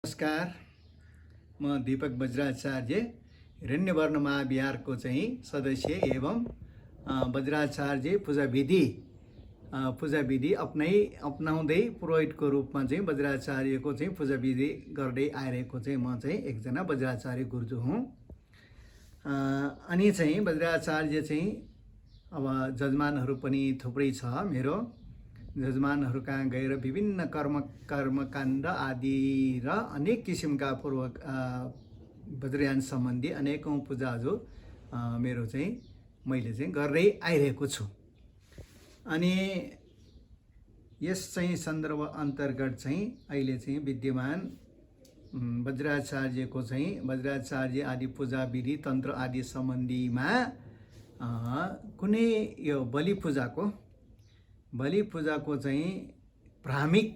नमस्कार, म दीपक वज्राचार्य हिरण्यवर्ण महाविहारको चाहिँ सदस्य एवं वज्राचार्य पूजाविधि अपनाउँदै पुरोहितको रूपमा चाहिँ वज्राचार्यको चाहिँ पूजाविधि गर्दै आइरहेको चाहिँ म चाहिँ एकजना वज्राचार्य गुरुजु हुँ। अनि चाहिँ वज्राचार्य चाहिँ अब जजमानहरू पनि थुप्रै छ। मेरो जजमानहरू कहाँ गएर विभिन्न कर्मकाण्ड आदि र अनेक किसिमका वज्रयान सम्बन्धी अनेकौँ पूजाहरू मेरो चाहिँ मैले चाहिँ गर्दै आइरहेको छु। अनि यस चाहिँ सन्दर्भ अन्तर्गत चाहिँ अहिले चाहिँ विद्यमान वज्राचार्यको चाहिँ वज्राचार्य आदि पूजा विधि तन्त्र आदि सम्बन्धीमा कुनै यो बलि पूजाको चाहिँ भ्रामिक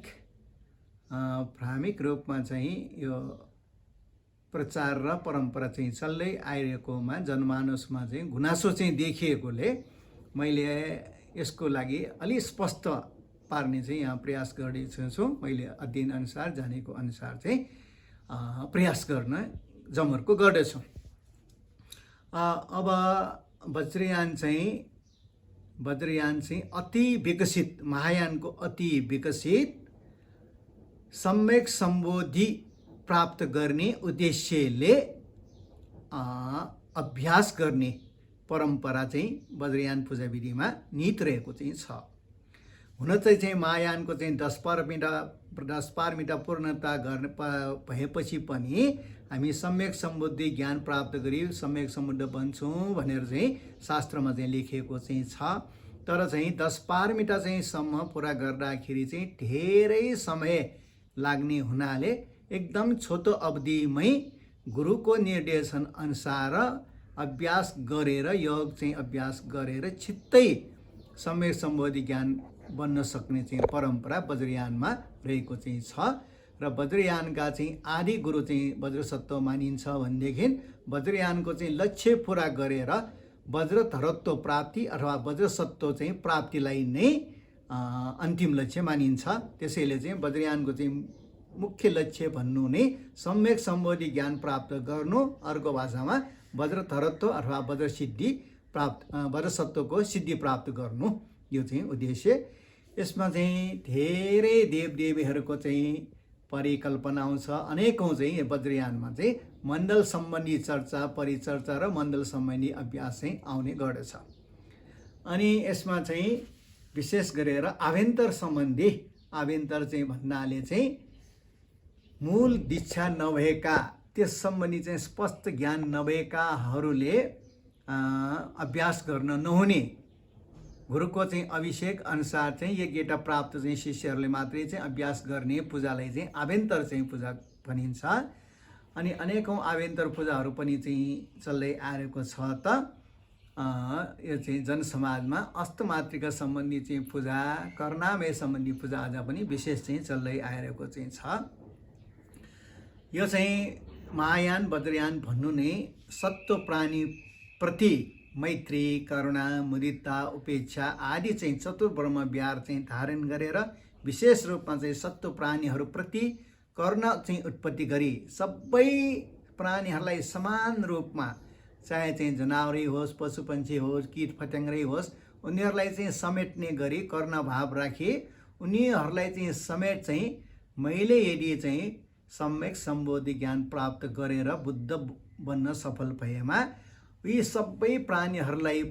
रूपमा चाहिँ यो प्रचार र परम्परा चाहिँ चल्दै आइरहेकोमा जनमानसमा चाहिँ गुनासो चाहिँ देखिएकोले मैले यसको लागि अलि स्पष्ट पार्ने चाहिँ यहाँ प्रयास गरेको छु। मैले अध्ययन अनुसार जानेको अनुसार चाहिँ प्रयास गर्न जमर्को गर्दछु। अब वज्रयान चाहिँ अति विकसित, महायानको अति विकसित सम्यक सम्बोधि प्राप्त गर्ने उद्देश्यले अभ्यास गर्ने परम्परा चाहिँ वज्रयान पूजा विधिमा निहित रहेको चाहिँ छ। हुन चाहिँ महायानको चाहिँ 10 पारमिता पूर्णता गर्ने भएपछि पनि हामी सम्यक सम्बुद्धि ज्ञान प्राप्त गरी सम्यक सम्बुद्ध बन्छौँ भनेर चाहिँ शास्त्रमा चाहिँ लेखिएको चाहिँ छ। तर चाहिँ 10 पारमिता चाहिँ सम्म पुरा गर्दाखेरि चाहिँ धेरै समय लाग्ने हुनाले एकदम छोटो अवधिमै गुरुको निर्देशन अनुसार अभ्यास गरेर योग चाहिँ अभ्यास गरेर छिट्टै सम्यक सम्बोधि ज्ञान बन्न सक्ने चाहिँ परम्परा वज्रयानमा रहेको चाहिँ छ। र वज्रयानका चाहिँ आदि गुरु चाहिँ वज्रसत्व मानिन्छ भनेदेखि वज्रयानको चाहिँ लक्ष्य पुरा गरेर वज्रधरत्व प्राप्ति अथवा वज्रसत्व चाहिँ प्राप्तिलाई नै अन्तिम लक्ष्य मानिन्छ। त्यसैले चाहिँ वज्रयानको चाहिँ मुख्य लक्ष्य भन्नु नै सम्यक सम्बोधि ज्ञान प्राप्त गर्नु, अर्को भाषामा वज्रधरत्व अथवा वज्रसत्वको सिद्धि प्राप्त गर्नु, यो चाहिँ उद्देश्य। यसमा चाहिँ धेरै देवदेवीहरूको चाहिँ परिकल्पना आउँछ। अनेकौँ चाहिँ वज्रयानमा चाहिँ मण्डल सम्बन्धी चर्चा, परिचर्चा र मण्डल सम्बन्धी अभ्यास चाहिँ आउने गर्दछ। अनि यसमा चाहिँ विशेष गरेर आभ्यन्तर चाहिँ भन्नाले चाहिँ मूल दीक्षा नभएका, त्यस सम्बन्धी चाहिँ स्पष्ट ज्ञान नभएकाहरूले अभ्यास गर्न नहुने, गुरुको चाहिँ अभिषेक अनुसार चाहिँ यज्ञता प्राप्त चाहिँ शिष्यहरूले मात्रै चाहिँ अभ्यास गर्ने पूजालाई चाहिँ आभ्यन्तर चाहिँ पूजा भनिन्छ। अनि अनेकौँ आभ्यन्तर पूजाहरू पनि चाहिँ चल्दै आएको छ। त यो चाहिँ जनसमाजमा अष्टमातृका सम्बन्धी चाहिँ पूजा, कर्णामय सम्बन्धी पूजा आज पनि विशेष चाहिँ चल्दै आइरहेको चाहिँ छ। यो चाहिँ महायान वज्रयान भन्नु नै सत्व प्राणी प्रति मैत्री, करुणा, मुदिता, उपेक्षा आदि चाहिँ चतुर्ब्रह्म विहार चाहिँ धारण गरेर विशेष रूपमा चाहिँ सत्व प्राणीहरूप्रति करुणा चाहिँ उत्पत्ति गरी सबै प्राणीहरूलाई समान रूपमा, चाहे चाहिँ जनावरै होस्, पशुपन्छी होस्, कीट फट्याङ्ग्रै होस्, उनीहरूलाई चाहिँ समेट्ने गरी करुणा भाव राखी उनीहरूलाई चाहिँ समेत चाहिँ मैले यदि चाहिँ सम्यक सम्बोधि ज्ञान प्राप्त गरेर बुद्ध बन्न सफल भएमा यी सबै प्राणीहरूलाई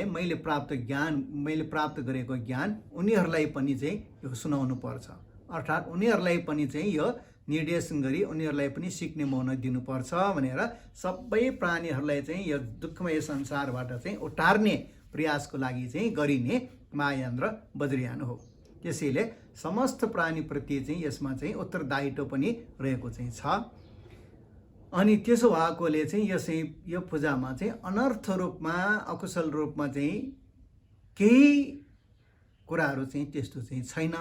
मैले प्राप्त गरेको ज्ञान उनीहरूलाई पनि चाहिँ यो सुनाउनु पर्छ। अर्थात् उनीहरूलाई पनि चाहिँ यो निर्देशन गरी उनीहरूलाई पनि सिक्ने मौका दिनुपर्छ भनेर सबै प्राणीहरूलाई चाहिँ यो दुःखमय संसारबाट चाहिँ उतार्ने प्रयासको लागि चाहिँ गरिने महायान र वज्रयान हो। त्यसैले समस्त प्राणीप्रति चाहिँ यसमा चाहिँ उत्तरदायित्व पनि रहेको चाहिँ छ। अनि त्यसो भएकोले चाहिँ यो पूजामा चाहिँ अनर्थ रूपमा, अकुशल रूपमा चाहिँ केही कुराहरू चाहिँ त्यस्तो चाहिँ छैन।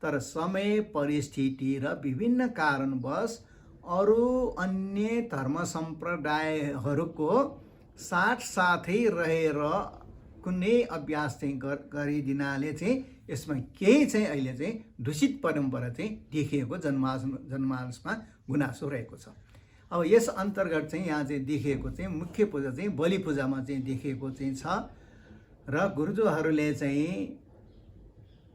तर समय, परिस्थिति र विभिन्न कारणवश अरू अन्य धर्म सम्प्रदायहरूको साथै रहेर कुनै अभ्यास चाहिँ गरिदिनाले चाहिँ यसमा केही चाहिँ अहिले चाहिँ दूषित परम्परा चाहिँ देखिएको जनमानसमा गुनासो रहेको छ। अब यस अन्तर्गत चाहिँ यहाँ चाहिँ देखिएको चाहिँ मुख्य पूजा चाहिँ बलि पूजामा चाहिँ देखिएको चाहिँ छ र गुरुजोहरूले चाहिँ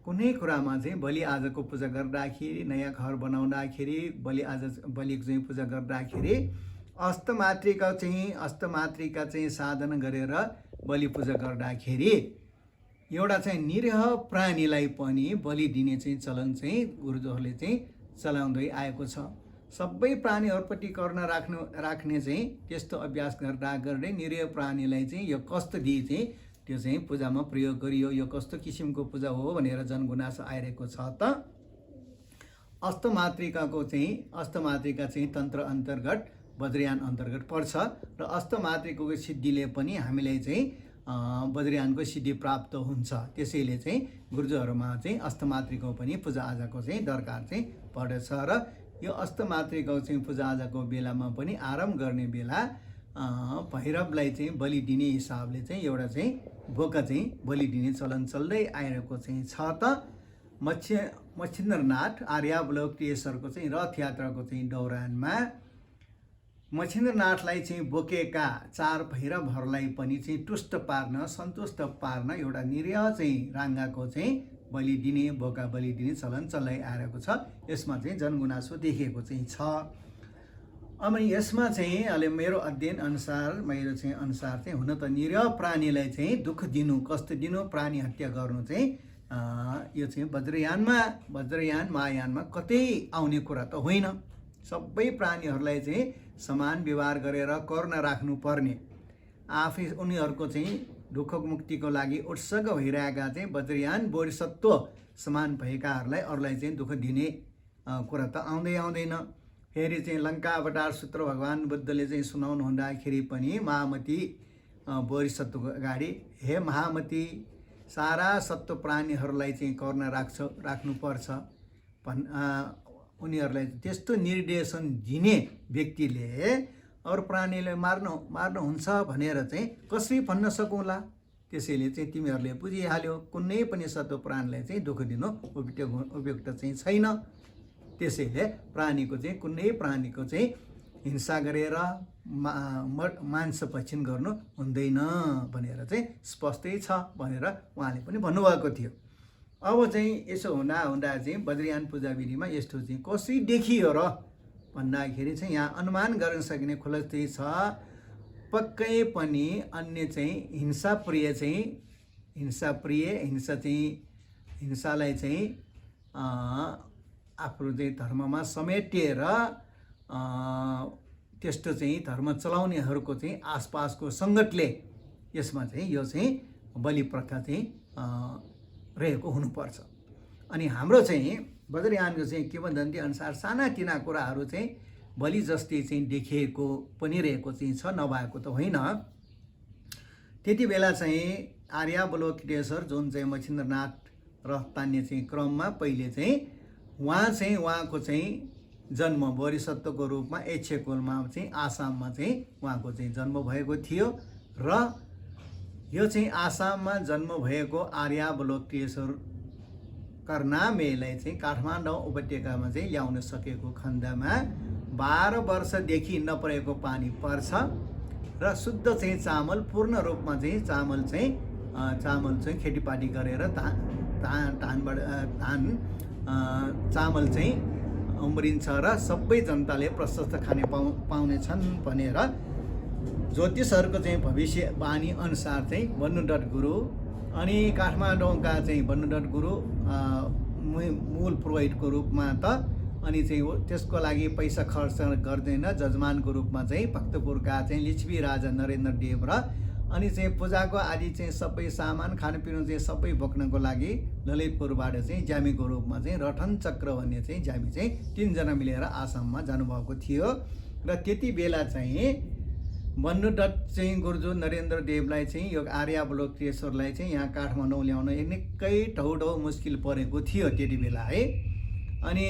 कुनै कुरामा चाहिँ बलि आजको पूजा गर्दाखेरि, नयाँ घर बनाउँदाखेरि, बलिको चाहिँ पूजा गर्दाखेरि अष्टमातृका चाहिँ साधना गरेर बलि पूजा गर्दाखेरि एउटा चाहिँ निरीह प्राणीलाई पनि बलि दिने चाहिँ चलन चाहिँ गुरुजोहरूले चाहिँ चलाउँदै आएको छ। सबै प्राणीहरूपट्टि करुणा राख्ने चाहिँ त्यस्तो अभ्यास गर्दै निरीह प्राणीलाई चाहिँ यो कष्ट दिए चाहिँ त्यो चाहिँ पूजामा प्रयोग गरियो। यो कस्तो किसिमको पूजा हो भनेर जनगुनासो आइरहेको छ त अष्टमातृका चाहिँ तन्त्र अन्तर्गत वज्रयान अन्तर्गत पर्छ र अष्टमातृकाको सिद्धिले पनि हामीलाई चाहिँ वज्रयानको सिद्धि प्राप्त हुन्छ। त्यसैले चाहिँ गुरुजोहरूमा चाहिँ अष्टमातृको पनि पूजाआजाको चाहिँ दरकार चाहिँ पर्दछ र यो अष्टमातृको चाहिँ पूजाआजाको बेलामा पनि आराम गर्ने बेला भैरवलाई चाहिँ बलि दिने हिसाबले चाहिँ एउटा चाहिँ बोका चाहिँ बलि दिने चलन चल्दै आइरहेको चाहिँ छ त मच्छिन्द्रनाथ आर्यावलोकेश्वरको चाहिँ रथ यात्राको चाहिँ दौरानमा मच्छिन्द्रनाथलाई चाहिँ बोकेका 4 भैरवहरूलाई पनि चाहिँ तुष्ट पार्न सन्तुष्ट पार्न एउटा निरीह चाहिँ राङ्गाको चाहिँ बलि दिने बोका बलि दिने चलन चल्दै आइरहेको छ। यसमा चाहिँ जनगुनासो देखिएको चाहिँ छ। अब यसमा चाहिँ अहिले मेरो अध्ययन अनुसार चाहिँ हुन त निरीह प्राणीलाई चाहिँ दुःख दिनु, कष्ट दिनु, प्राणी हत्या गर्नु चाहिँ यो चाहिँ वज्रयान महायानमा कतै आउने कुरा त होइन। सबै प्राणीहरूलाई चाहिँ समान व्यवहार गरेर करुणा राख्नुपर्ने, आफै उनीहरूको चाहिँ दुःख मुक्तिको लागि उत्सर्ग भइरहेका चाहिँ वज्रयान बोधिसत्व समान भएकाहरूलाई अरूलाई चाहिँ दुःख दिने कुरा त आउँदैन। फेरि चाहिँ लङ्का अवतार सूत्र भगवान् बुद्धले चाहिँ सुनाउनु हुँदाखेरि पनि महामती बोधिसत्वको अगाडि, हे महामती, सारा सत्व प्राणीहरूलाई चाहिँ करुणा राख्नुपर्छ उनीहरूलाई त्यस्तो निर्देशन दिने व्यक्तिले अरू प्राणीलाई मार्नुहुन्छ भनेर चाहिँ कसरी भन्न सकौँला। त्यसैले चाहिँ तिमीहरूले बुझिहाल्यो कुनै पनि सत्व प्राणीलाई चाहिँ दुःख दिनु उपयुक्त चाहिँ छैन। त्यसैले कुनै प्राणीको चाहिँ हिंसा गरेर मांस भक्षण गर्नु हुँदैन भनेर चाहिँ स्पष्टै छ भनेर उहाँले पनि भन्नुभएको थियो। अब चाहिँ यसो हुँदा चाहिँ वज्रयान पूजा विधिमा यस्तो चाहिँ कसरी देखियो र भन्दाखेरि चाहिँ यहाँ अनुमान गर्न सकिने खुलस्तै छ। पक्कै पनि अन्य चाहिँ हिंसालाई चाहिँ आफ्नो चाहिँ धर्ममा समेटेर त्यस्तो चाहिँ धर्म चलाउनेहरूको चाहिँ आसपासको सङ्गतले यसमा चाहिँ यो चाहिँ बलि प्रथा चाहिँ रहेको हुनुपर्छ। अनि हाम्रो चाहिँ वज्रयानको चाहिँ किंवदन्ती अनुसार सानातिना कुराहरू चाहिँ बलि जस्तै चाहिँ देखिएको पनि रहेको चाहिँ छ, नभएको त होइन। त्यति बेला चाहिँ आर्यावलोकेश्वर जुन चाहिँ मच्छिन्द्रनाथ रथ तान्ने चाहिँ क्रममा पहिले चाहिँ उहाँको चाहिँ जन्म बोधिसत्वको रूपमा एच्छेकुलमा चाहिँ आसाममा चाहिँ उहाँको चाहिँ जन्म भएको थियो र यो चाहिँ आसाममा जन्म भएको आर्यावलोकेश्वर कर्नामेलाई चाहिँ काठमाडौँ उपत्यकामा चाहिँ ल्याउन सकेको खण्डमा 12 वर्षदेखि नपरेको पानी पर्छ र शुद्ध चाहिँ चामल पूर्ण रूपमा चाहिँ चामल चाहिँ खेतीपाती गरेर चामल चाहिँ उम्रिन्छ र सबै जनताले प्रशस्त खाने पाउने छन् भनेर ज्योतिषहरूको चाहिँ भविष्यवाणी अनुसार चाहिँ बन्नुदत्त गुरु अनि काठमाडौँका चाहिँ बन्नुदत्त गुरु मूल पुरोहितको रूपमा त अनि चाहिँ त्यसको लागि पैसा खर्च गर्दैन, जजमानको रूपमा चाहिँ भक्तपुरका चाहिँ लिच्छवी राजा नरेन्द्र देव र अनि चाहिँ पूजाको आदि चाहिँ सबै सामान खानपिन चाहिँ सबै बोक्नको लागि ललितपुरबाट चाहिँ ज्यामीको रूपमा चाहिँ रटन चक्र भन्ने चाहिँ ज्यामी चाहिँ 3 जना मिलेर आसाममा जानुभएको थियो। र त्यति बेला चाहिँ बन्नुदत्त चाहिँ गुरुजु नरेन्द्र देवलाई चाहिँ यो आर्यावलोकेश्वरलाई चाहिँ यहाँ काठमाडौँ ल्याउन निकै ढौढौ मुस्किल परेको थियो त्यति बेला है। अनि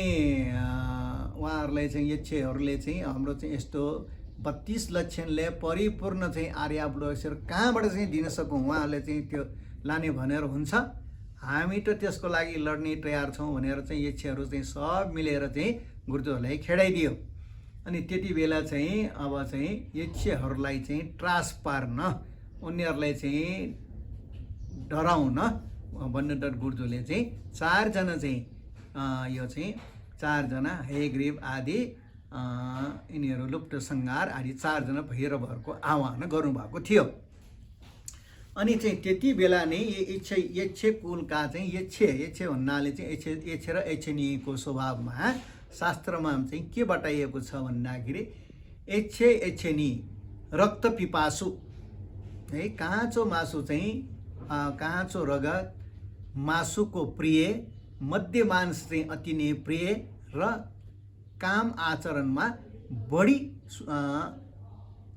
उहाँहरूलाई चाहिँ यक्षहरूले चाहिँ हाम्रो चाहिँ यस्तो 32 लक्षणले परिपूर्ण चाहिँ आर्यावलोकेश्वर कहाँबाट चाहिँ दिन सकौँ, उहाँहरूले चाहिँ त्यो लाने भनेर हुन्छ, हामी त त्यसको लागि लड्ने तयार छौँ भनेर चाहिँ यक्षहरू चाहिँ सब मिलेर चाहिँ गुर्जोहरूलाई खेडाइदियो। अनि त्यति बेला चाहिँ अब चाहिँ यक्षहरूलाई चाहिँ त्रास पार्न, उनीहरूलाई चाहिँ डराउन वन्यदत्त गुर्जोले चाहिँ 4 जना चाहिँ यो चाहिँ 4 जना हयग्रीव आदि यिनीहरू लुप्त संहार आदि 4 जना भैरवहरूको आह्वान गर्नुभएको थियो। अनि चाहिँ त्यति बेला नै यक्ष कुलका चाहिँ यक्ष भन्नाले चाहिँ यक्ष र यक्षिणीको स्वभावमा शास्त्रमा चाहिँ के बताइएको छ भन्दाखेरि यक्ष यक्षिणी रक्त पिपासु है, काँचो मासु चाहिँ काँचो रगत मासुको प्रिय, मध्य मांस चाहिँ अति नै प्रिय र काम आचरणमा बढी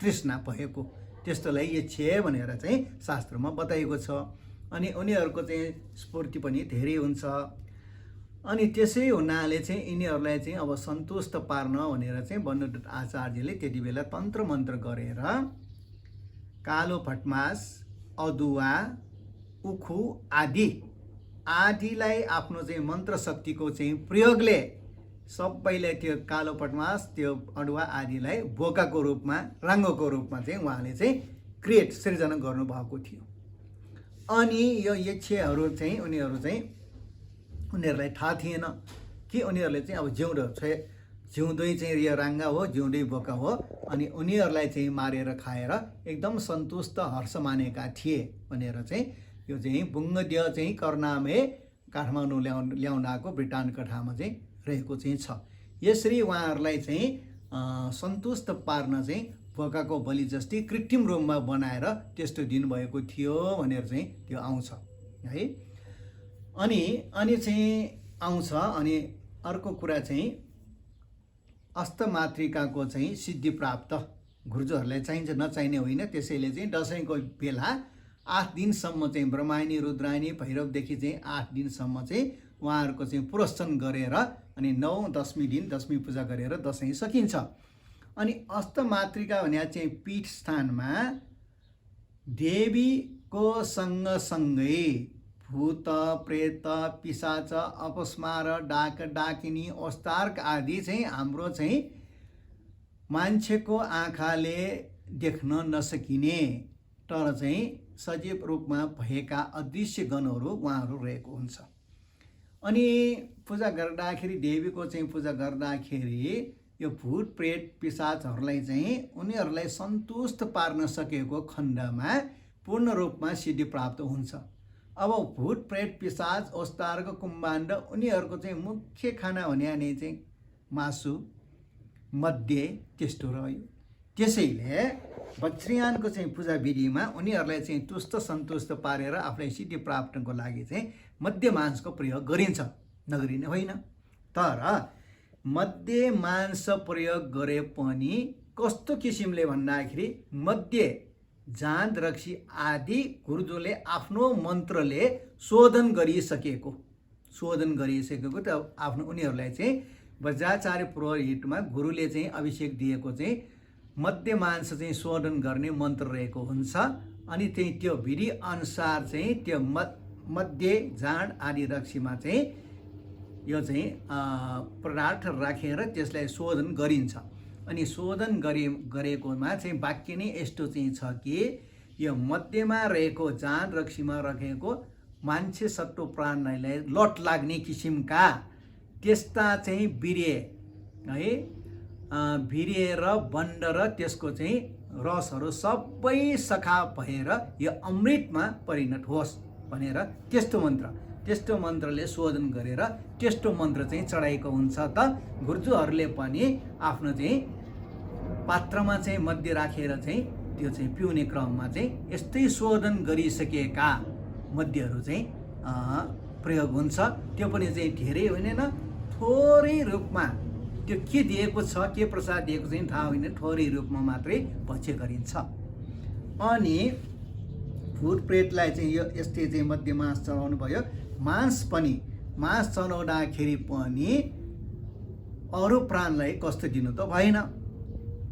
तृष्णा भएको, त्यस्तोलाई यक्ष भनेर चाहिँ शास्त्रमा बताइएको छ। अनि उनीहरूको चाहिँ स्फूर्ति पनि धेरै हुन्छ। अनि त्यसै हुनाले चाहिँ यिनीहरूलाई चाहिँ अब सन्तुष्ट पार्न भनेर चाहिँ वन्यदत्त आचार्यले त्यति बेला तन्त्र मन्त्र गरेर कालो भटमास, अदुवा, उखु आदिलाई आफ्नो चाहिँ मन्त्र शक्तिको चाहिँ प्रयोगले सबैलाई त्यो कालो भटमास, त्यो अदुवा आदिलाई बोकाको रूपमा, राङ्गोको रूपमा चाहिँ उहाँले चाहिँ सृजना गर्नुभएको थियो। अनि यो यक्षहरू चाहिँ उनीहरूलाई थाहा थिएन कि उनीहरूले चाहिँ अब जिउँदै चाहिँ यो राङ्गा हो, जिउँदै बोका हो। अनि उनीहरूलाई चाहिँ मारेर खाएर एकदम सन्तुष्ट हर्ष मानेका थिए भनेर चाहिँ यो चाहिँ बुङ्गदेव चाहिँ कर्नामे काठमाडौँ ल्याउनको ब्रिटान कथामा चाहिँ रहेको चाहिँ छ। यसरी उहाँहरूलाई चाहिँ सन्तुष्ट पार्न चाहिँ बोकाको बलि जस्तै कृत्रिम रूपमा बनाएर त्यस्तो दिनुभएको थियो भनेर चाहिँ त्यो आउँछ है। अनि चाहिँ आउँछ। अनि अर्को कुरा चाहिँ अष्टमातृकाको चाहिँ सिद्धि प्राप्त गुर्जोहरूलाई चाहिन्छ, नचाहिने होइन। त्यसैले चाहिँ दसैँको बेला 8 दिनसम्म चाहिँ ब्रह्मायणी, रुद्रायणी, भैरवदेखि चाहिँ 8 दिनसम्म चाहिँ उहाँहरूको चाहिँ पुरस्चन गरेर अनि 9-10 दिन दशमी पूजा गरेर दसैँ सकिन्छ। अनि अष्टमातृका भने चाहिँ पीठ स्थानमा देवीको सँगसँगै भूत, प्रेत, पिशाच, अपस्मार, डाक, डाकिनी, ओस्तार्क आदि चाहिँ हाम्रो चाहिँ मान्छेको आँखाले देख्न नसकिने तर चाहिँ सजीव रूपमा भएका अदृश्य गणहरू उहाँहरू रहेको हुन्छ। अनि पूजा गर्दाखेरि देवीको चाहिँ पूजा गर्दाखेरि यो भूत प्रेत पिशाचहरूलाई चाहिँ उनीहरूलाई सन्तुष्ट पार्न सकेको खण्डमा पूर्ण रूपमा सिद्धि प्राप्त हुन्छ। अब भूत प्रेत पिशाच ओस्तार्क कुम्भाण्ड उनीहरूको चाहिँ मुख्य खाना भने चाहिँ मासु मध्य त्यस्तो रह्यो। त्यसैले वज्रयानको चाहिँ पूजा विधिमा उनीहरूलाई चाहिँ तुष्ट सन्तुष्ट पारेर आफूलाई सिद्धि प्राप्तको लागि चाहिँ मध्य मांसको प्रयोग गरिन्छ, नगरिने होइन। तर मध्य मांस प्रयोग गरे पनि कस्तो किसिमले भन्दाखेरि मध्य जाँद रक्सी आदि गुरुजोले आफ्नो मन्त्रले शोधन गरिसकेको त आफ्नो उनीहरूलाई चाहिँ वज्राचार्य पुरोहितमा गुरुले चाहिँ अभिषेक दिएको चाहिँ मध्य मांस चाहिँ शोधन गर्ने मन्त्र रहेको हुन्छ। अनि चाहिँ त्यो विधि अनुसार चाहिँ त्यो मध्य जाँड आदि रक्सीमा चाहिँ यो चाहिँ पदार्थ राखेर त्यसलाई शोधन गरिन्छ। अनि शोधन गरेकोमा चाहिँ वाक्य नै यस्तो चाहिँ छ कि यो मध्यमा रहेको जाँड रक्सीमा राखेको मान्छे सत्व प्राणलाई लट लाग्ने किसिमका त्यस्ता चाहिँ वीर्य र बण्ड र त्यसको चाहिँ रसहरू सबै सखा भएर यो अमृतमा परिणत होस् भनेर त्यस्तो मन्त्रले शोधन गरेर त्यस्तो मन्त्र चाहिँ चढाएको हुन्छ। त गुर्जुहरूले पनि आफ्नो चाहिँ पात्रमा चाहिँ मध्य राखेर चाहिँ त्यो चाहिँ पिउने क्रममा चाहिँ यस्तै शोधन गरिसकेका मध्यहरू चाहिँ प्रयोग हुन्छ। त्यो पनि चाहिँ धेरै होइन, थोरै रूपमा त्यो के दिएको छ, के प्रसाद दिएको चाहिँ थाहा होइन, थोरै रूपमा मात्रै भक्ष्य गरिन्छ। अनि भूत प्रेतलाई चाहिँ यो यस्तै चाहिँ मध्य मांस चढाउनु भयो। मांस चढाउँदाखेरि पनि अरू प्राणलाई कष्ट दिनु त भएन।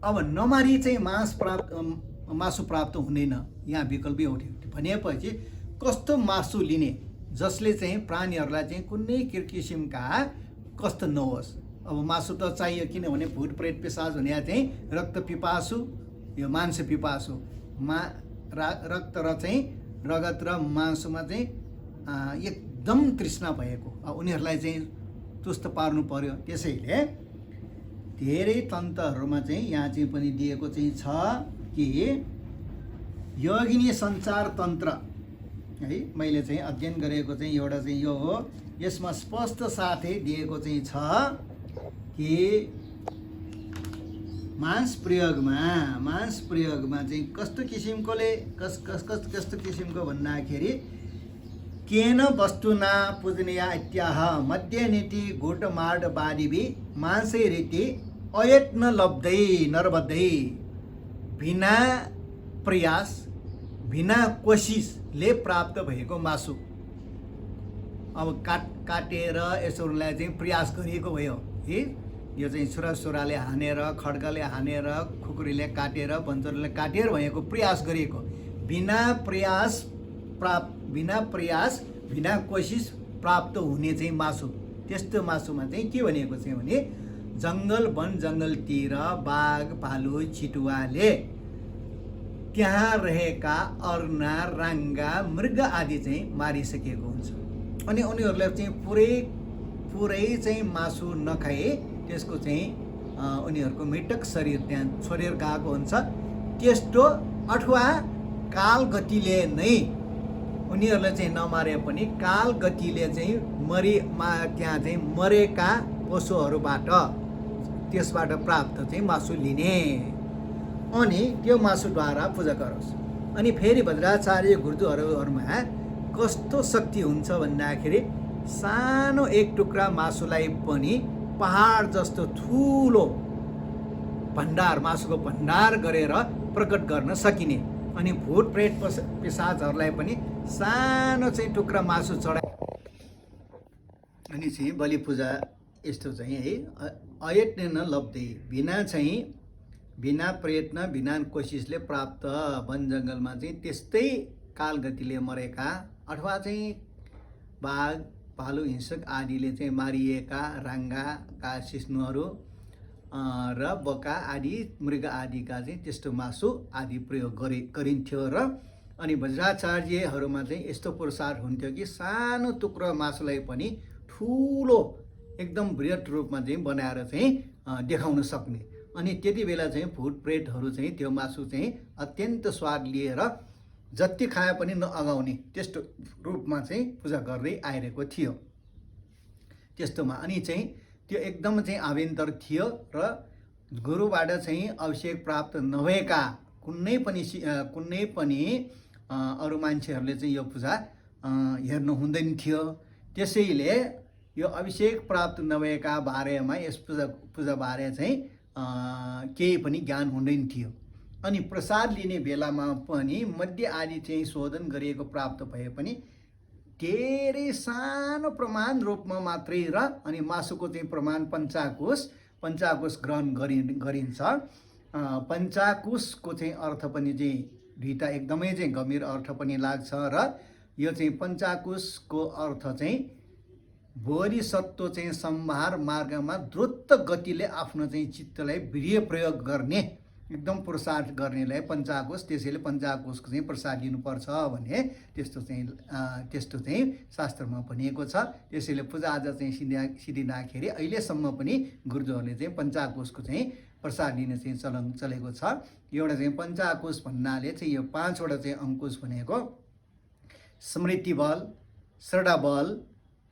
अब नमारी चाहिँ मासु प्राप्त हुँदैन, यहाँ विकल्पै उठ्यो। भनेपछि कस्तो मासु लिने, जसले चाहिँ प्राणीहरूलाई चाहिँ कुनै किसिमका कष्ट नहोस्। अब मासु त चाहियो, किनभने भूत प्रेत पिशाच भने चाहिँ रक्त पिपासु, यो मांस पिपासु, रक्त र चाहिँ रगत र मांसमा चाहिँ एकदम तृष्णा भएको, उनीहरूलाई चाहिँ तुष्ट पार्नु पर्यो। त्यसैले धेरै तन्त्रहरूमा चाहिँ यहाँ चाहिँ पनि दिएको चाहिँ छ कि योगिनी सञ्चार तन्त्र है, मैले चाहिँ अध्ययन गरेको चाहिँ एउटा चाहिँ यो हो। यसमा स्पष्ट साथै दिएको चाहिँ छ कि मांस प्रयोगमा चाहिँ कस्तो किसिमकोले कस्तो किसिमको भन्दाखेरि केन वस्तुना पूजनीया इत्याह मध्य नीति गुटमाड बादिवि मांसे रीति अयत्न लब्धै नरबद्धै बिना प्रयास बिना कोसिसले प्राप्त भएको मासु। अब काटेर यसोलाई चाहिँ प्रयास गरिएको भयो है, यो चाहिँ सुराले हानेर, खड्गले हानेर, खुकुरीले काटेर, बन्चरले काटेर भएको प्रयास गरिएको, बिना प्रयास बिना कोसिस प्राप्त हुने चाहिँ मासु। त्यस्तो मासुमा चाहिँ के भनेको चाहिँ भने जङ्गल वन जङ्गलतिर बाघ भालु चितुवाले त्यहाँ रहेका अर्ना राङ्गा मृग आदि चाहिँ मारिसकेको हुन्छ। अनि उनीहरूले चाहिँ पुरै चाहिँ मासु नखाए त्यसको चाहिँ उनीहरूको मृतक शरीर त्यहाँ छोडेर गएको हुन्छ। त्यस्तो अथवा काल गतिले नै उनीहरूले चाहिँ नमारे पनि काल गतिले चाहिँ त्यहाँ चाहिँ मरेका पशुहरूबाट त्यसबाट प्राप्त चाहिँ मासु लिने अनि त्यो मासुद्वारा पूजा गरोस्। अनि फेरि भद्राचार्य गुरुहरूमा कस्तो शक्ति हुन्छ भन्दाखेरि सानो एक टुक्रा मासुलाई पनि पहाड जस्तो ठुलो भण्डार, मासुको भण्डार गरेर प्रकट गर्न सकिने। अनि भूत प्रेत पिशाचहरूलाई पनि सानो चाहिँ टुक्रा मासु चढाए अनि चाहिँ बलि पूजा यस्तो चाहिँ है अयत्न न लब्धै बिना प्रयत्न बिना कोसिसले प्राप्त वन जङ्गलमा चाहिँ त्यस्तै कालगतिले मरेका अथवा चाहिँ बाघ भालु हिंसक आदिले चाहिँ मारिएका राङ्गाका सिस्नुहरू र बका आदि मृग आदिका चाहिँ त्यस्तो मासु आदि प्रयोग गरिन्थ्यो। र अनि वज्राचार्यहरूमा चाहिँ यस्तो प्रसाद हुन्थ्यो कि सानो टुक्रो मासुलाई पनि ठुलो एकदम बृहत रूपमा चाहिँ बनाएर चाहिँ देखाउन सक्ने। अनि त्यति बेला चाहिँ भूत प्रेतहरू चाहिँ त्यो मासु चाहिँ अत्यन्त स्वाद लिएर जति खाए पनि नअगाउने त्यस्तो रूपमा चाहिँ पूजा गर्दै आइरहेको थियो त्यस्तोमा। अनि चाहिँ त्यो एकदम चाहिँ आभ्यन्तर थियो र गुरुबाट चाहिँ अभिषेक प्राप्त नभएका कुनै पनि अरू मान्छेहरूले चाहिँ यो पूजा हेर्नु हुँदैन थियो। त्यसैले यो अभिषेक प्राप्त नभएका बारेमा यस पूजा बारे चाहिँ केही पनि ज्ञान हुँदैन थियो। अनि प्रसाद लिने बेलामा पनि मध्य आदि चाहिँ शोधन गरिएको प्राप्त भए पनि धेरै सानो प्रमाण रूपमा मात्रै र अनि मासुको चाहिँ प्रमाण पञ्चाकुश ग्रहण गरिन्छ। पञ्चाकुशको चाहिँ अर्थ पनि चाहिँ दुईटा एकदमै चाहिँ गम्भीर अर्थ पनि लाग्छ र यो चाहिँ पञ्चाकुशको अर्थ चाहिँ बोधिसत्व चाहिँ सम्भार मार्गमा द्रुत गतिले आफ्नो चाहिँ चित्तलाई वीर्य प्रयोग गर्ने एकदम प्रसाद गर्नेलाई पञ्चाकुश, त्यसैले पञ्चाकुशको चाहिँ प्रसाद लिनुपर्छ भने त्यस्तो चाहिँ शास्त्रमा भनिएको छ। त्यसैले पूजाआजा चाहिँ सिद्धिँदाखेरि अहिलेसम्म पनि गुरुजहरूले चाहिँ पञ्चाकुशको चाहिँ प्रसाद लिने चाहिँ चलन चलेको छ। एउटा चाहिँ पञ्चाकुश भन्नाले चाहिँ यो 5वटा चाहिँ अंकुश भनेको स्मृति बल, श्रद्धा बल,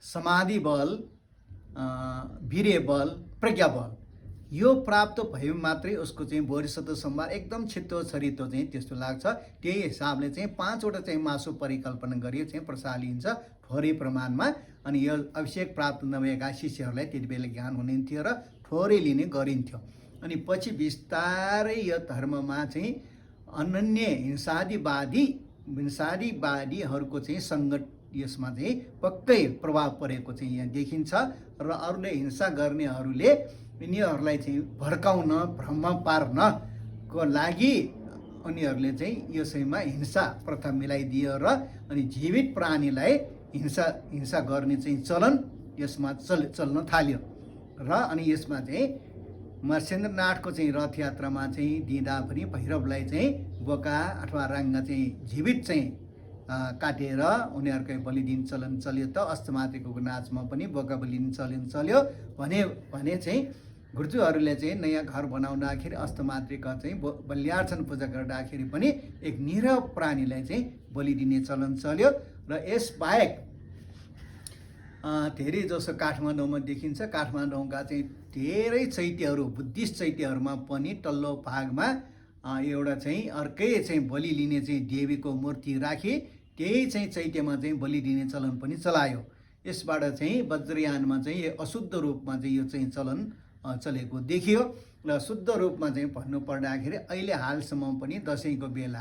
समाधि बल, वीर्य बल, प्रज्ञा बल, यो प्राप्त भयो मात्रै उसको चाहिँ बोधिसत्व सम्भार एकदम छिटो छरितो चाहिँ त्यस्तो लाग्छ। त्यही हिसाबले चाहिँ 5वटा चाहिँ मासु परिकल्पना गरी चाहिँ प्रसाद लिन्छ थोरै प्रमाणमा। अनि यो अभिषेक प्राप्त नभएका शिष्यहरूलाई त्यति बेला ज्ञान हुन्थ्यो र थोरै लिने गरिन्थ्यो। अनि पछि बिस्तारै यो धर्ममा चाहिँ अनन्य हिंसादिवादीहरूको चाहिँ सङ्गत यसमा चाहिँ पक्कै प्रभाव परेको चाहिँ यहाँ देखिन्छ। र अरूले हिंसा गर्नेहरूले यिनीहरूलाई चाहिँ भड्काउन भ्रम पार्नको लागि उनीहरूले चाहिँ यसैमा हिंसा प्रथा मिलाइदियो र अनि जीवित प्राणीलाई हिंसा गर्ने चाहिँ चलन यसमा चल्न थाल्यो र अनि यसमा चाहिँ मर्सेन्द्रनाथको चाहिँ रथ यात्रामा चाहिँ दिँदा पनि भैरवलाई चाहिँ बोका अथवा राङ्गा चाहिँ जीवित चाहिँ काटेर उनीहरूकै बलिदिन चलन चल्यो त अष्टमातृको नाचमा पनि बोका बलिदिन चलन चल्यो भने चाहिँ गुर्जुहरूले चाहिँ नयाँ घर बनाउँदाखेरि अष्टमातृका चाहिँ बलियार्चन पूजा गर्दाखेरि पनि एक निरव प्राणीलाई चाहिँ बलि दिने चलन चल्यो र यसबाहेक धेरै जसो काठमाडौँमा देखिन्छ। काठमाडौँका चाहिँ धेरै चैत्यहरू बुद्धिस्ट चैत्यहरूमा पनि तल्लो भागमा एउटा चाहिँ अर्कै चाहिँ बलि लिने चाहिँ देवीको मूर्ति राखी त्यही चाहिँ चैत्यमा चाहिँ बलि दिने चलन पनि चलायो। यसबाट चाहिँ वज्रयानमा चाहिँ अशुद्ध रूपमा चाहिँ यो चाहिँ चलन चलेको देखियो र शुद्ध रूपमा चाहिँ भन्नु पर्दाखेरि अहिले हालसम्म पनि दसैँको बेला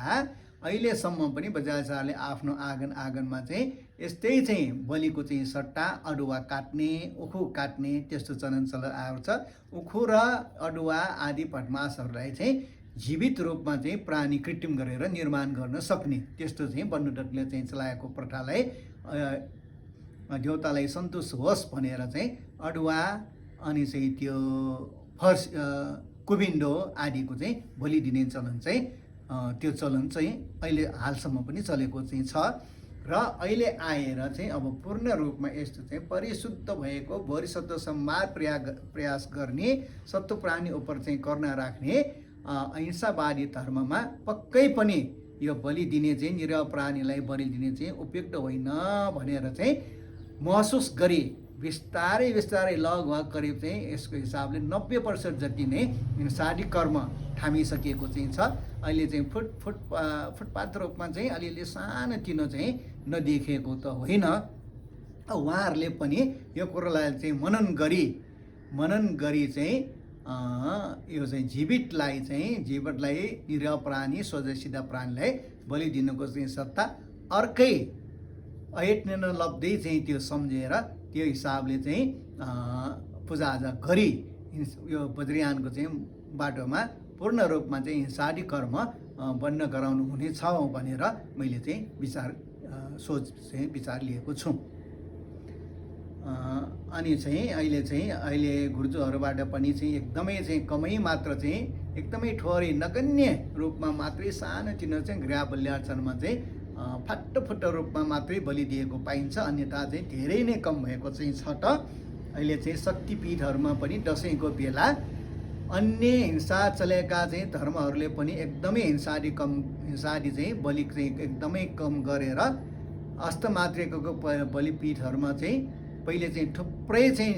अहिलेसम्म पनि बजारले आफ्नो आँगनमा चाहिँ यस्तै चाहिँ बलिको चाहिँ सट्टा अदुवा काट्ने उखु काट्ने त्यस्तो चलन आएको छ। उखु र अदुवा आदि भटमासहरूलाई चाहिँ जीवित रूपमा चाहिँ प्राणी कृत्रिम गरेर निर्माण गर्न सक्ने त्यस्तो चाहिँ बन्नुटकले चाहिँ चलाएको प्रथालाई देवतालाई सन्तोष होस् भनेर चाहिँ अदुवा अनि चाहिँ त्यो फर्स कुबिन्डो आदिको चाहिँ बलि दिने चलन चाहिँ त्यो चलन चाहिँ अहिले हालसम्म पनि चलेको चाहिँ छ र अहिले आएर चाहिँ अब पूर्ण रूपमा यस्तो चाहिँ परिशुद्ध भएको बोधिसत्व सम्वाद प्रयास गर्ने सत्व प्राणी उपर चाहिँ करुणा राख्ने अहिंसावादी धर्ममा पक्कै पनि यो बलि दिने चाहिँ निरह प्राणीलाई बलि दिने चाहिँ उपयुक्त होइन भनेर चाहिँ महसुस गरी बिस्तारै लगभग करिब चाहिँ यसको हिसाबले 90% जति नै शारीरिक कर्म थामिसकेको चाहिँ छ। अहिले चाहिँ फुटपाथ रूपमा चाहिँ अलिअलि सानोतिनो चाहिँ नदेखिएको त होइन। उहाँहरूले पनि यो कुरोलाई चाहिँ मनन गरी चाहिँ यो चाहिँ जीवितलाई निरह प्राणी सोझसिधा प्राणीलाई बलि दिनुको चाहिँ सत्ता अर्कै अयत्न नलब्दै चाहिँ त्यो सम्झेर त्यो हिसाबले चाहिँ पूजाआजा गरी यो वज्रयानको चाहिँ बाटोमा पूर्ण रूपमा चाहिँ हिंसादी कर्म बन्द गराउनु हुनेछ भनेर मैले चाहिँ विचार लिएको छु। अनि चाहिँ अहिले गुर्जुहरूबाट पनि चाहिँ एकदमै चाहिँ कमै मात्र चाहिँ एकदमै थोरै नगन्य रूपमा मात्रै सानोतिनो चाहिँ गृह बल्यार्चनमा चाहिँ फाटो रूपमा मात्रै बलि दिएको पाइन्छ। अन्यथा चाहिँ धेरै नै कम भएको चाहिँ छ त। अहिले चाहिँ शक्तिपीठहरूमा पनि दसैँको बेला अन्य हिंसा चलेका चाहिँ धर्महरूले पनि एकदमै हिंसादी चाहिँ बलि चाहिँ एकदमै कम गरेर अष्टमातृको बलिपीठहरूमा चाहिँ पहिले चाहिँ थुप्रै चाहिँ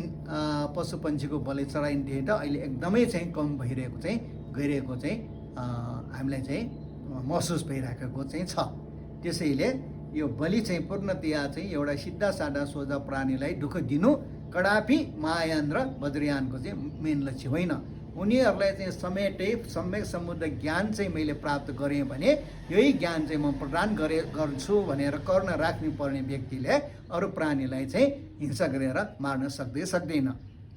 पशु पन्छीको बलि चढाइन्थे त अहिले एकदमै चाहिँ कम भइरहेको चाहिँ गइरहेको चाहिँ हामीलाई चाहिँ महसुस भइराखेको चाहिँ छ। त्यसैले यो बलि चाहिँ पूर्णतया चाहिँ एउटा सिधा सादा सोझा प्राणीलाई दुःख दिनु कडापि महायान र वज्रयानको चाहिँ मेन लक्ष्य होइन। उनीहरूलाई चाहिँ सम्यक समुद्ध ज्ञान चाहिँ मैले प्राप्त गरेँ भने यही ज्ञान चाहिँ म प्रदान गर्छु भनेर करुणा राख्नु पर्ने व्यक्तिले अरू प्राणीलाई चाहिँ हिंसा गरेर मार्न सक्दैन।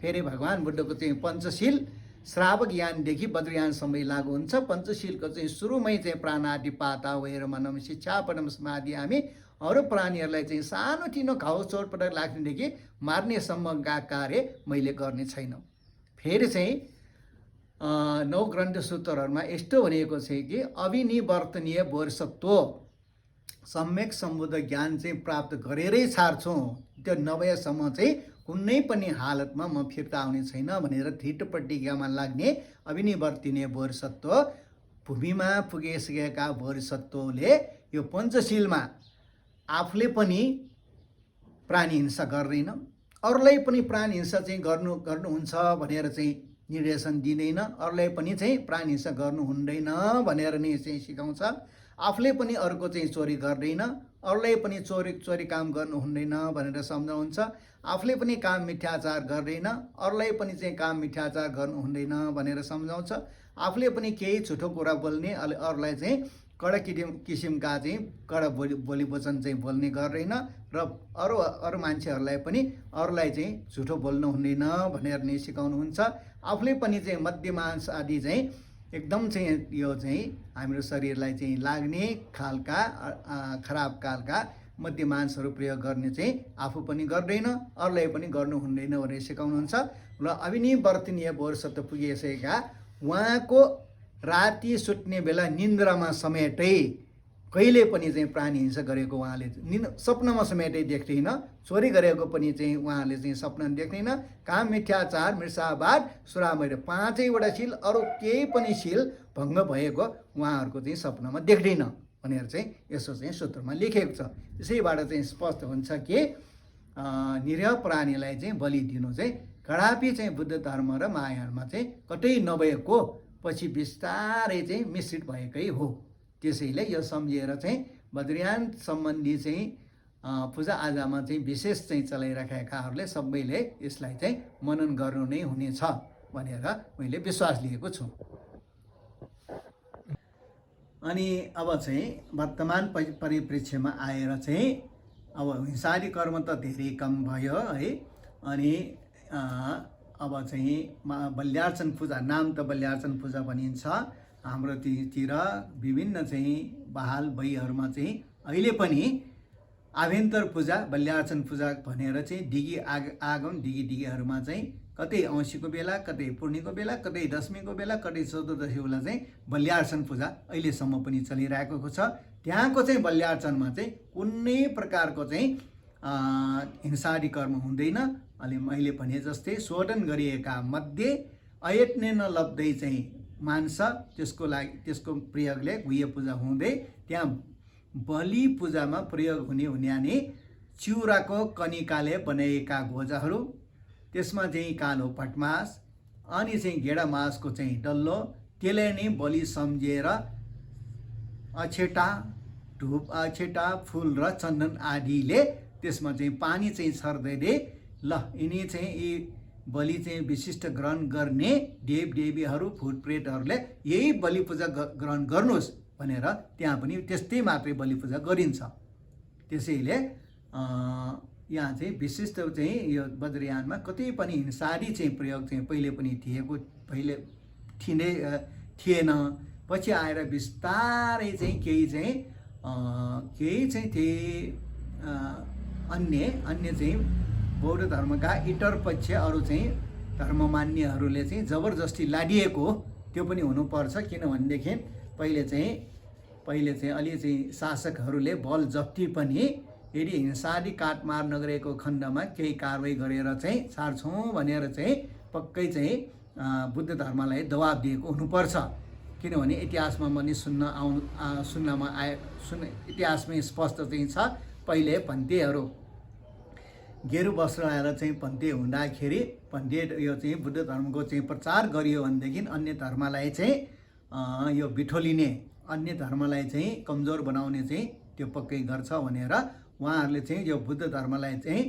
फेरि भगवान् बुद्धको चाहिँ पञ्चशील श्रावक ज्ञानदेखि वज्रयानसम्म लागु हुन्छ। पञ्चशीलको चाहिँ सुरुमै चाहिँ प्राणादि पाता वैर मनम शिक्षापनम समाधि हामी अरू प्राणीहरूलाई चाहिँ सानोतिनो घाउ चोटपटक लाग्नेदेखि मार्नेसम्मका कार्य मैले गर्ने छैन। फेरि चाहिँ 9 ग्रन्थ सूत्रहरूमा यस्तो भनेको छ कि अविनिवर्तनीय बोधसत्व सम्यक सम्बुद्ध ज्ञान चाहिँ प्राप्त गरेरै छाड्छौँ, त्यो नभएसम्म चाहिँ कुनै पनि हालतमा म फिर्ता आउने छैन भनेर दृढ प्रतिज्ञामा लाग्ने अविनिवर्तनीय बोधसत्व भूमिमा पुगिसकेका बोधसत्वले यो पञ्चशीलमा आफूले पनि प्राणी हिंसा गर्दैन, अरूलाई पनि प्राणी हिंसा चाहिँ गर्नुहुन्छ भनेर चाहिँ निर्देशन दिँदैन, अरूलाई पनि चाहिँ प्राणी हिंसा गर्नु हुँदैन भनेर नै चाहिँ सिकाउँछ। आफूले पनि अरूको चाहिँ चोरी गर्दैन, अरूलाई पनि चोरी काम गर्नु हुँदैन भनेर सम्झाउँछ। आफूले पनि काम मिथ्याचार गर्दैन, अरूलाई पनि चाहिँ काम मिथ्याचार गर्नु हुँदैन भनेर सम्झाउँछ। आफूले पनि केही झुठो कुरा बोल्ने अरूलाई चाहिँ कडा किसिमका चाहिँ कडा बोली वचन चाहिँ बोल्ने गर्दैन र अरू मान्छेहरूलाई पनि अरूलाई चाहिँ झुठो बोल्नु हुँदैन भनेर नै सिकाउनुहुन्छ। आफूले पनि चाहिँ मध्यमांस आदि चाहिँ एकदम चाहिँ यो चाहिँ हाम्रो शरीरलाई चाहिँ लाग्ने खालका खराब खालका मध्यमांसहरू प्रयोग गर्ने चाहिँ आफू पनि गर्दैन, अरूलाई पनि गर्नु हुँदैन भनेर सिकाउनुहुन्छ। र अभिनिवर्तनीय बोधिसत्व पुगिसकेका उहाँको राति सुत्ने बेला निन्द्रामा समेटै कहिले पनि चाहिँ प्राणी हिंसा गरेको उहाँले सपनामा समेटै देख्दैन, चोरी गरेको पनि चाहिँ उहाँले चाहिँ सपना देख्दैन, काम मिथ्याचार मृषावाद सुरामैर 5वटा शील अरू केही पनि शील भङ्ग भएको उहाँहरूको चाहिँ सपनामा देख्दैन भनेर चाहिँ यसो चाहिँ सूत्रमा लेखेको छ। त्यसैबाट चाहिँ स्पष्ट हुन्छ कि निरीह प्राणीलाई चाहिँ बलि दिनु चाहिँ कडापि चाहिँ बुद्ध धर्म र महायानमा चाहिँ कतै नभएको पछि बिस्तारै चाहिँ मिश्रित भएकै हो। त्यसैले यो सम्झेर चाहिँ वज्रयान सम्बन्धी चाहिँ पूजा आजामा चाहिँ विशेष चाहिँ चलाइराखेकाहरूले सबैले यसलाई चाहिँ मनन गर्नु नै हुनेछ भनेर मैले विश्वास लिएको छु। अनि अब चाहिँ वर्तमान परिप्रेक्ष्यमा आएर चाहिँ अब हिंसादी कर्म त धेरै कम भयो है। अनि अब चाहिँ बल्यार्चन पूजा, नाम त बल्यार्चन पूजा भनिन्छ, हाम्रोतिर विभिन्न चाहिँ बहाल भइहरूमा चाहिँ अहिले पनि आभ्यन्तर पूजा बल्यार्चन पूजा भनेर चाहिँ दिगी आगम दिगीहरूमा चाहिँ कतै औँसीको बेला, कतै पूर्णिको बेला, कतै दशमीको बेला, कतै चतुर्दशी बेला चाहिँ बल्यार्चन पूजा अहिलेसम्म पनि चलिरहेको छ। त्यहाँको चाहिँ बल्यार्चनमा चाहिँ कुनै प्रकारको चाहिँ हिंसादी कर्म हुँदैन। अनि मैले भने जस्तै शोधन गरिएका मध्ये अयत्ने नलब्दै चाहिँ मान्छ, त्यसको लागि त्यसको प्रयोगले गुह्य पूजा हुँदै त्यहाँ बलि पूजामा प्रयोग हुने चिउराको कनिकाले बनाएका घोजाहरू, त्यसमा चाहिँ कालो भटमास अनि चाहिँ गेडा मासको चाहिँ डल्लो, त्यसलाई नै बलि सम्झेर अक्षेटा फुल र चन्दन आदिले त्यसमा चाहिँ पानी चाहिँ छर्दै ल यिनी चाहिँ यी बलि चाहिँ विशिष्ट ग्रहण गर्ने देवदेवीहरू भूतप्रेतहरूले यही बलि पूजा ग्रहण गर्नुहोस् भनेर त्यहाँ पनि त्यस्तै मात्रै बलि पूजा गरिन्छ। त्यसैले यहाँ चाहिँ विशिष्ट चाहिँ यो वज्रयानमा कतै पनि हिंसादी चाहिँ प्रयोग चाहिँ पहिले पनि थिएन। पछि आएर बिस्तारै चाहिँ केही चाहिँ अन्य चाहिँ बौद्ध धर्मका इतर पक्ष अरू चाहिँ धर्ममान्यहरूले चाहिँ जबरजस्ती लादिएको त्यो पनि हुनुपर्छ। किनभनेदेखि पहिले चाहिँ अलि चाहिँ शासकहरूले बल जप्ती पनि यदि हिंसादी काटमार नगरेको खण्डमा केही कारवाही गरेर चाहिँ छाड्छौँ भनेर चाहिँ पक्कै चाहिँ बुद्ध धर्मलाई दबाब दिएको हुनुपर्छ। किनभने इतिहासमा पनि इतिहासमै स्पष्ट चाहिँ छ। पहिले भन्तेहरू गेरु वस्त्र लाएर चाहिँ भन्ते हुँदाखेरि भन्ते यो चाहिँ बुद्ध धर्मको चाहिँ प्रचार गरियो भनेदेखि अन्य धर्मलाई चाहिँ यो बिठोलिने, अन्य धर्मलाई चाहिँ कमजोर बनाउने चाहिँ त्यो पक्कै गर्छ भनेर उहाँहरूले चाहिँ यो बुद्ध धर्मलाई चाहिँ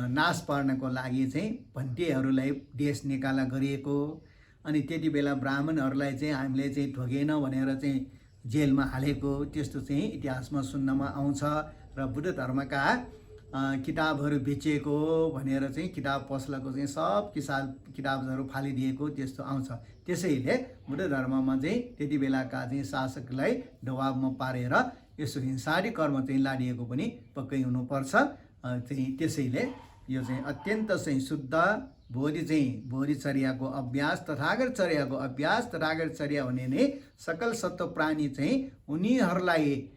नाश पार्नको लागि चाहिँ भन्तेहरूलाई देश निकाला गरिएको। अनि त्यति बेला ब्राह्मणहरूलाई चाहिँ हामीले चाहिँ ठोगेन भनेर चाहिँ जेलमा हालेको त्यस्तो चाहिँ इतिहासमा सुन्नमा आउँछ। र बुद्ध धर्मका किताबहरू बेचेको भनेर चाहिँ किताब पसलको चाहिँ सब किताबहरू फालिदिएको त्यस्तो आउँछ। त्यसैले बुद्ध धर्ममा चाहिँ त्यति बेलाका चाहिँ शासकलाई दबाबमा पारेर यसो हिंसादी कर्म चाहिँ लादिएको पनि पक्कै हुनुपर्छ। चाहिँ त्यसैले यो चाहिँ अत्यन्त चाहिँ शुद्ध बोधिचर्याको अभ्यास, तथागतचर्याको अभ्यास, तथागतचर्या भने नै सकल सत्व प्राणी चाहिँ उनीहरूलाई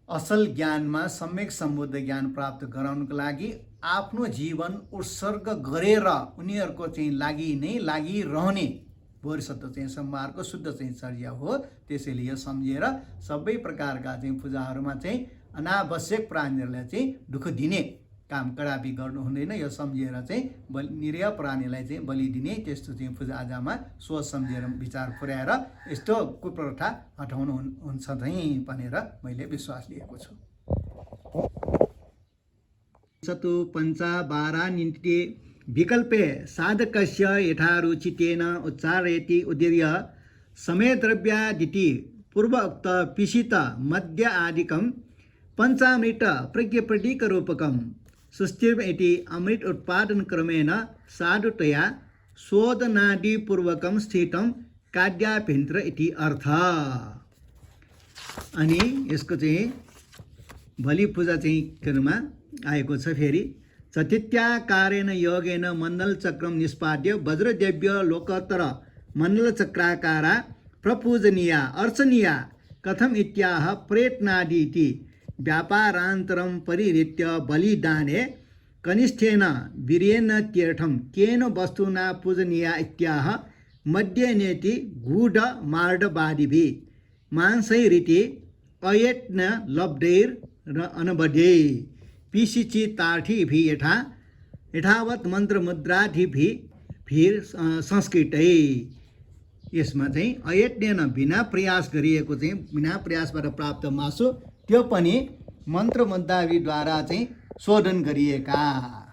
असल ज्ञानमा सम्यक सम्बुद्ध ज्ञान प्राप्त गराउनको लागि आफ्नो जीवन उत्सर्ग गरेर उनीहरूको चाहिँ लागिरहने बोधिसत्व चाहिँ सम्मारको शुद्ध चाहिँ चर्या हो। त्यसैले यो सम्झेर सबै प्रकारका चाहिँ पूजाहरूमा चाहिँ अनावश्यक प्राणीहरूलाई चाहिँ दुःख दिने काम कडापि गर्नु हुँदैन। यो सम्झेर चाहिँ निरीह प्राणीलाई चाहिँ बलि दिने त्यस्तो चाहिँ पूजाआजामा सोच सम्झेर विचार पुर्याएर यस्तो कुप्रथा हटाउनु हुन्छ चाहिँ भनेर मैले विश्वास लिएको छु। सतु पञ्चाबारा निन्ति विकल्पे साधकस्य यथारुचितेन उच्चारयति उदीर्य समेद्रव्यादिति पूर्वोक्त पिशित मध्य आदिकं पंचामृत प्रज्ञप्रतीक रूपकं सुस्थिर इति अमृत उत्पादन क्रमेण साधुतया शोधनादिपूर्वकं स्थितं काद्याभ्यन्तर इति अर्थ। अनि यसको चाहिँ बलि पूजा चाहिँ केमा आएको छ। फेरि चतित्याकारेण योगेन मण्डल चक्रम निष्पाद्य वज्रदेव्य लोकोत्तर मण्डल चक्राकारा प्रपूजनीया अर्चनीया कथम इत्याह प्रयत्नादीति व्यापारान्तरं परिहृत्य बलिदाने कनिष्ठेन वीर्येण तीर्थं केन वस्तुना पूजनीया इत्याह मध्ये नेति गूढ मार्डवादिभिः मांसैरिति अयत्न लब्धैर अनबध्ये पिशिचितार्थिभिः यथावत् मन्त्रमुद्रादिभिः संस्कृतै। यसमा चाहिँ अयत्न बिना प्रयास गरिएको चाहिँ बिना प्रयासबाट प्राप्त मासु त्यो पनि मन्त्र मुद्राविद्वारा चाहिँ शोधन गरिएका।